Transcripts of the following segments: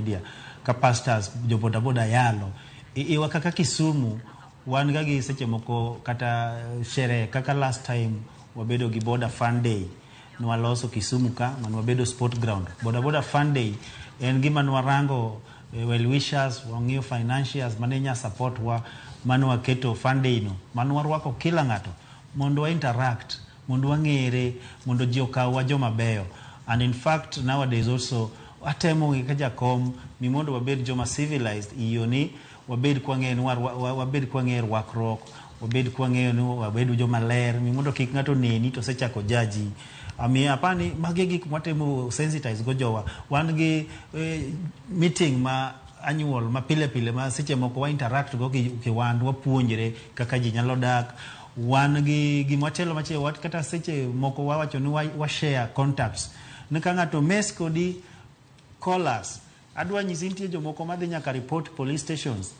media ka pastors jo bodaboda yalo. Iwa kaka Kisumu wan ga gi seche moko kata sherehe kaka last time wabedo gi boda fun day nwaloso Kisumu ka mane wabedo sport ground. Boda boda fun day en gima nwarango well wishers, wang'iyo financiers mane nya support wa mane waketo fun day no mane warwako kila ng'ato mondo wa interact, mondo wang'ere, mondo ji okawwa joma beyo. And in fact nowadays also atemo gi ka jakom ni mondo wabed joma civilized iyo ni wabed kwang'eyo ni wabed kwang'eyo rwakruok, wabed kwang'eyo ni wabed joma ler mi mondo kik ng'ato neni to osechako jaji. Omiyo apani magi e gik mwatemo sensitize go jowa. Wan gi meeting ma annual ma pile pile ma seche moko wa interact go gi wan wapuonjre kaka ji nyalo dak. Wan gi gimachielo machielo kata seche moko wawacho ni wa share contacts ni ka ng'ato mess kodi, call us. Adwa nyisi nitie jomoko madhi nyaka report police stations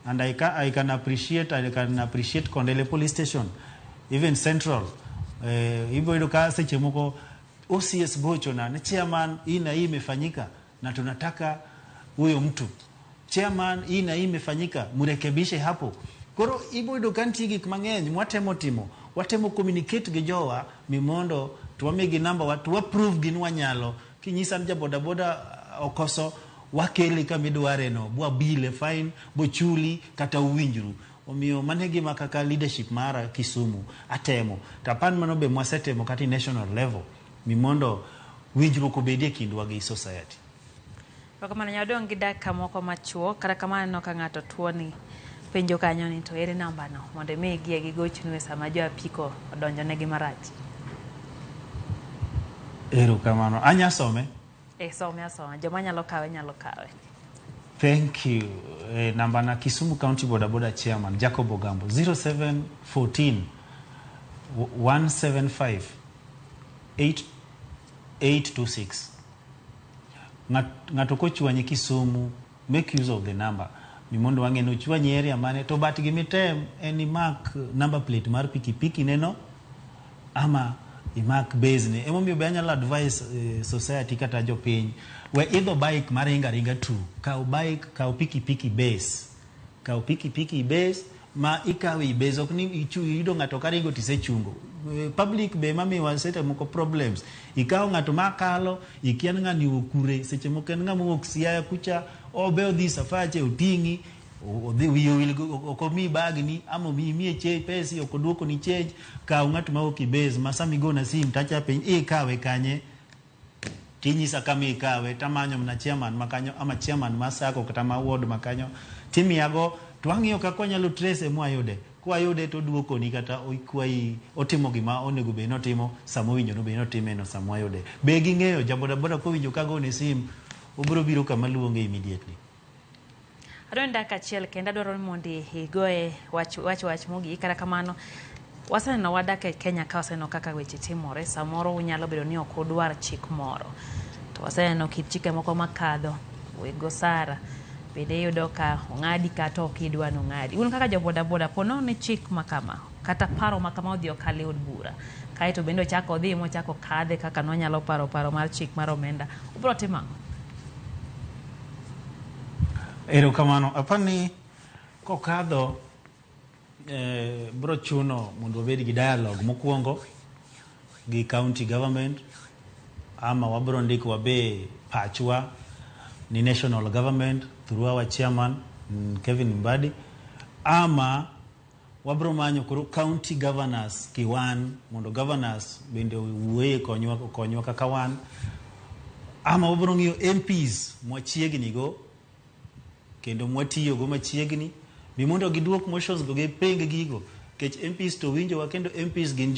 and I can appreciate Kondele police station, even Central. Ibo yudo ka seche moko OCS gochona ni, "Chairman, hii na hii imefanyika na tunataka huyo mtu. Chairman, hii na hii imefanyika, mrekebishe hapo." Koro ibo yudo ka nitie gik mang'eny mwatemo timo, watemo communicate gi jowa mi mondo to wamigi namba wa to wa prove gi ni wanyalo. Kinyisa ni jabodaboda okoso, wakele kama idware no bwabile fine bochuli kata uwinjru. Omiyo mano e gima kaka leadership mara Kisumu atemo to apan mano be mwasetemo kata i national level mi mondo winjruok obedie kindwa gi society. Erokamano nyawadong' gi dakika moko machuok. Kata kamano aneno ka ng'ato tuoni penjo kanyo ni to ere namba no mondo imigie gigochnu e sama jo apiko odonjo negi marach. Erokamano. Anya some? E some asoma. Joma nyalo kawe nyalo kawe. Thank you. Namba na Kisumu County Boda Boda Chairman Jacob Ogambo, 0714 175 826. Ng'ato kochwanyi Kisumu, make use of the number mi mondo wang'e ni ochwanyi area mane to but gimitem en imak number plate mar pikipiki neno ama imak base ne. Emomiyo be anyalo advise society kata jopiny we idho bike maringo aringa tu, kaw bike, kaw pikipiki base, kaw pikipiki base ma ikawe i base, ok ni iyudo ng'ato karingo tisechungo. Public be mamiwa seche moko problems, ikawo ng'ato makalo ikia ni ng'ani owuok kure, seche moko en ng'ama owuok Siaya kucha obe odhi safache oting'i odhi wiye owil ok omiyi bagni ama imiye pesi ok oduokoni change. Kaw ng'at ma wuok i base ma sama igona sim tacha piny ikawe kanye tinyisa kama ikawe tamanyo mana chairman makanyo ama chairman ma sacco kata ma ward makanyo timiyago to wang'iyo kaka wanyalo trace mwayude kwayude to oduokoni kata okwayi otimo gima onego bed notimo sama owinjo bed notime no sama wayude. Be ging'eyo jabodaboda kowinjo kagone sim obiro biro kama luonge immediately. Adwaro ni dakika achiel kendo adwaro ni mondo igoye wach wach wach mogik. Kata kamano waseneno wadak e Kenya ka waseneno kaka weche timore. Samoro unyalo bedo ni ok udwar chik moro. To waseneno kit chike moko makadho weg osara bende iyudo ka ong'adi kata ok idwa ni ong'adi. Un kaka jo bodaboda po nono ni chik ma kama kata paro ma kama odhi okal e od bura kaeto bende ochako odhi mochako kadhe kaka nwanyalo paro paro mar chik mar omenda. Ubiro timo ang'o? Erokamano. Apani kokadho bro chuno mondo wabed gi dialogue mokwongo gi county government ama wabro ndiko wabe pachwa ni national government through our chairman Kevin Mbadi, ama wabro manyo koro county governors kiwan mondo governors bende owuoye okonywa kaka wan, ama wabro ng'iyo MPs mwachiegni go kendo mwatiyogo machiegni mi mondo giduok motions go giping gigo nikech MPs to winjowa kendo MPs gin jo